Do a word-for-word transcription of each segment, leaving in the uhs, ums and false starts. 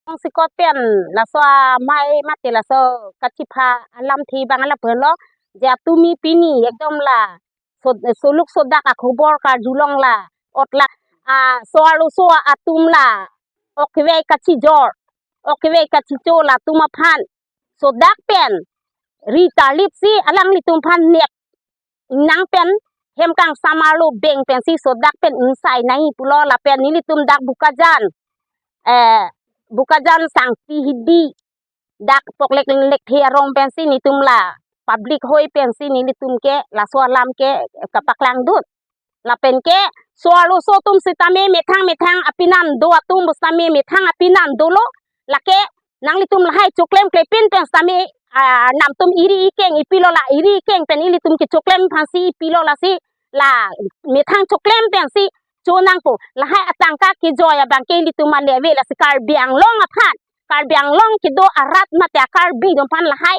Tongsekot pen laso amei mate laso kachipha alamthe abang lapu lo, je atumi pini ekdom la so, soluk sodak akhobor karjulong la otla, a, so-arloso atum la ok kevei kachijor, ok kevei kachicho latum aphan sodak pen ri tarlip si alanglitum aphan nek ingnang pen hem kangsam arlo beng pensi sodak pen ingsai nangji pulo. Lapen nelitum dak Bokajan, eh, Bokajan Sangti Hidi dak Poklek Lekthe arong pensi nelitum la public hoi pensi nelitum ke laso alam ke kapaklangdun. Lapen ke so-arloso atum sitame methang methang apinan do atum sitame methang apinan dolo. Lake nanglitum lahai choklem klepin pen sitame, ah, namtum iri ikeng ipilo, la iri ikeng pen ilitum kechoklem aphansi ipilo, lasi la methang choklem pensi chonangpo. Lahai atangka kejoi abang ke ilitum ale ave, lasi Karbi Anglong aphan, Karbi Anglong kedo arat mate a-Karbi atum aphan lahai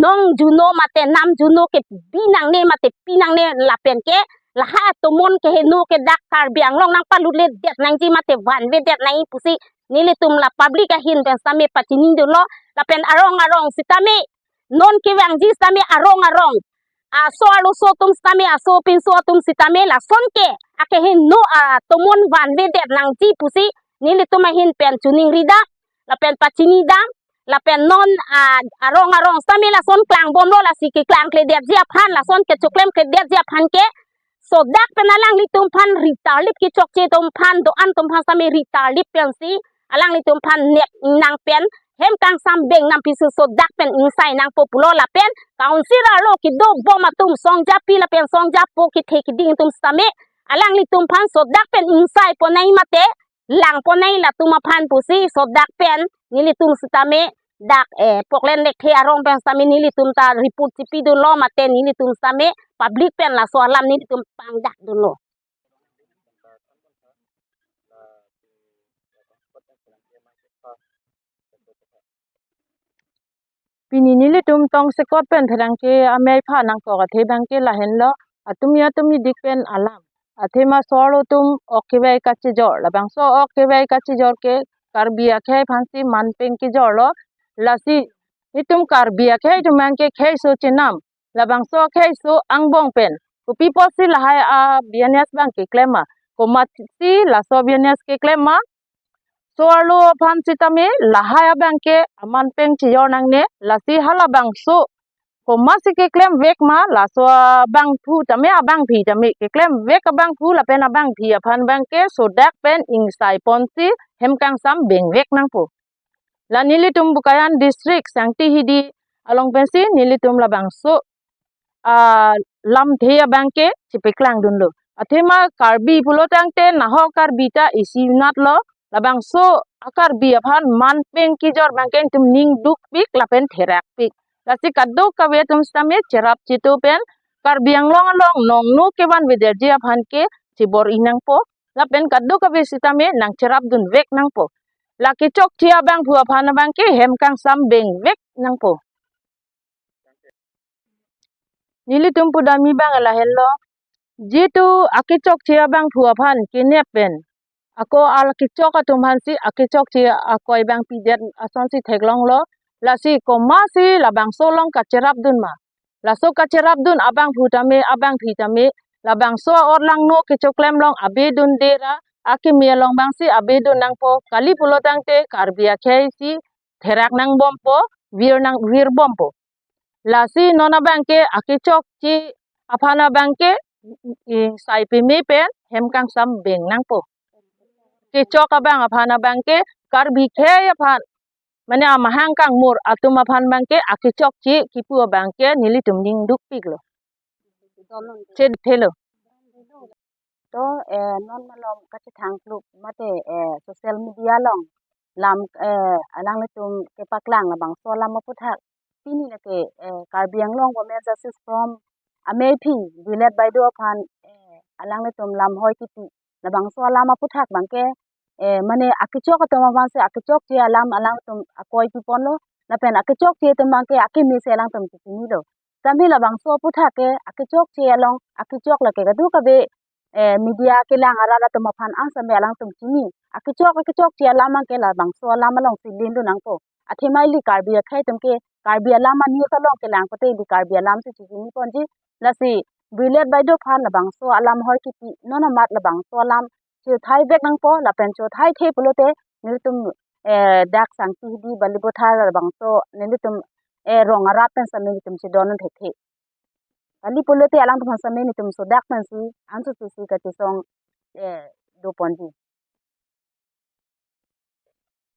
nong juno mate nam juno kebi nangne mate pi nangne lapen ke lahai atomon keheno ke dak Karbi Anglong nangpalutledet nangji mate vanvedet nangji pusi nelitum la public ahin pen sitame pachinidunlo. Lapen arong arong sitame non kevangji sitame arong arong, a, so-arloso atum sitame, aso pinso atum sitame lason ke akeheno atomon vanvedet nangji pusi nelitum ahin pen chiningridam. Lapen pachinidam. Lapen non, ah, arong arong sitame lason klangbomlo, lasi keklangkledetji aphan, lason kechoklem kledetji aphan ke sodak pen alanglitum aphan ri tarlip, kechokche atum aphan, do-an atum aphan sitame ri tarlip pensi alanglitum aphan nek ingnang pen hem kangsam beng nang pisi sodak pen ingsai nangpo pulo. Lapen council arlo kedobom atum songjapi lapen songjapo kethe keding atum sitame alanglitum aphan sodak pen ingsai ponnai mate lang ponnai latum aphan pusi sodak pen nelitum sitame dak, eh, Poklek Lekthe arong pen sitame nelitum ta report chipidunlo mate nelitum sitame public pen laso alam nelitum pangdakdunlo. Pini nelitum tongsekot pen pherangke amei aphan nangkok athe abang ke lahenlo, atumi atumi dik pen alam. Athema so-arlo atum ok kevei kachijor, labangso ok kevei kachijor ke Karbi akhei aphansi manpeng kejorlo. Lasi itum Karbi akhei atum abang ke kheiso chenam, labangso kheiso angbong pen kopi apotsi lahai a-awareness abang keklem ma, komatsi laso awareness keklem ma, so-arlo aphan sitame lahai abang ke amanpeng chijor nangne, lasi halabangso komatsi keklem vek ma, laso abangphu tame abangpi tame keklem vek abangphu lapen abangpi aphan abang ke sodak pen ingsai ponsi hem kangsam beng vek nangpo. La nelitum Bokajan district Sangti Hidi along pensi nelitum labangso, ah, lamthe abang ke chipaklangdunlo. Athema Karbi pulo tangte nahok Karbi ta isi unatlo, labangso a-Karbi aphan manpeng kejor abang ke itum ning dukpik lapen therakpik. Lasi kadokave atum sitame cherap chitu pen Karbi Anglong along nongno kevanvedetji aphan ke chibor-i nangpo. Lapen kadokave sitame nangcherapdun vek nangpo. La kechokche abangphu aphan abang ke hem kangsam beng vek nangpo. Nelitum pudamji abang lahenlo. Jitu akechokche abangphu aphan kenep pen ako akechok atum aphansi akechokche akoi abang pidet asonsi theklonglo. Lasi komatsi labangso along kacherapdun ma, laso kacherapdun abangphu tame abangpi tame labangso a-orlangno kechoklem along abedunde ra akimi along abangsi abedun nangpo. Kali pulo tangte Karbi akhei si therak nangbompo, vir nang virbompo. Lasi non abang ke akechokche aphan abang ke ingsai peme pen hem kangsam beng nangpo. Kechok abang aphan abang ke Karbi akhei aphan, mane amahang kangmur atum aphan abang ke akechokche kipu abang ke nelitum ning dukpiklo. Chethelo. To, eh, non malom kachethang klup mate, eh, social media along lam, eh, alanglitum kepaklang labangso alam aputhak pini lake, eh, Karbi Anglong Women Justice Forum ameiphi Juliet Baideo aphan, eh, alanglitum lam hoi kipi labangso alam aputhak abang ke, eh, mane akechok atum aphansi akechokche alam alangtum akoi piponlo, lapen akechokche atum abang ke akimi si alangtum kichinilo. Tame labangso aputhak ke akechokche along akechok lake kadokave eh, media kelang arat atum aphan an same alangtum chini. Akechok akechokche alam abangke labangso alam alongsi lindun nangpo. Athema ili Karbi akhei atum ke Karbi alam a-news along kelang pote ili Karbi alam si chini ponji. Lasi Brilliant Baideo aphan labangso alam hoi kipi non amat labangso alam chothai vek nangpo, lapen chothai the pulote nelitum, eh, dak Sangti Hidi Balipathar labangso nelitum, eh, rong arat pen same nelitum chedon un thekthe. Kali pulote alangtum aphan same nelitum sodak pensi anso sisi kachesong, eh, do ponji.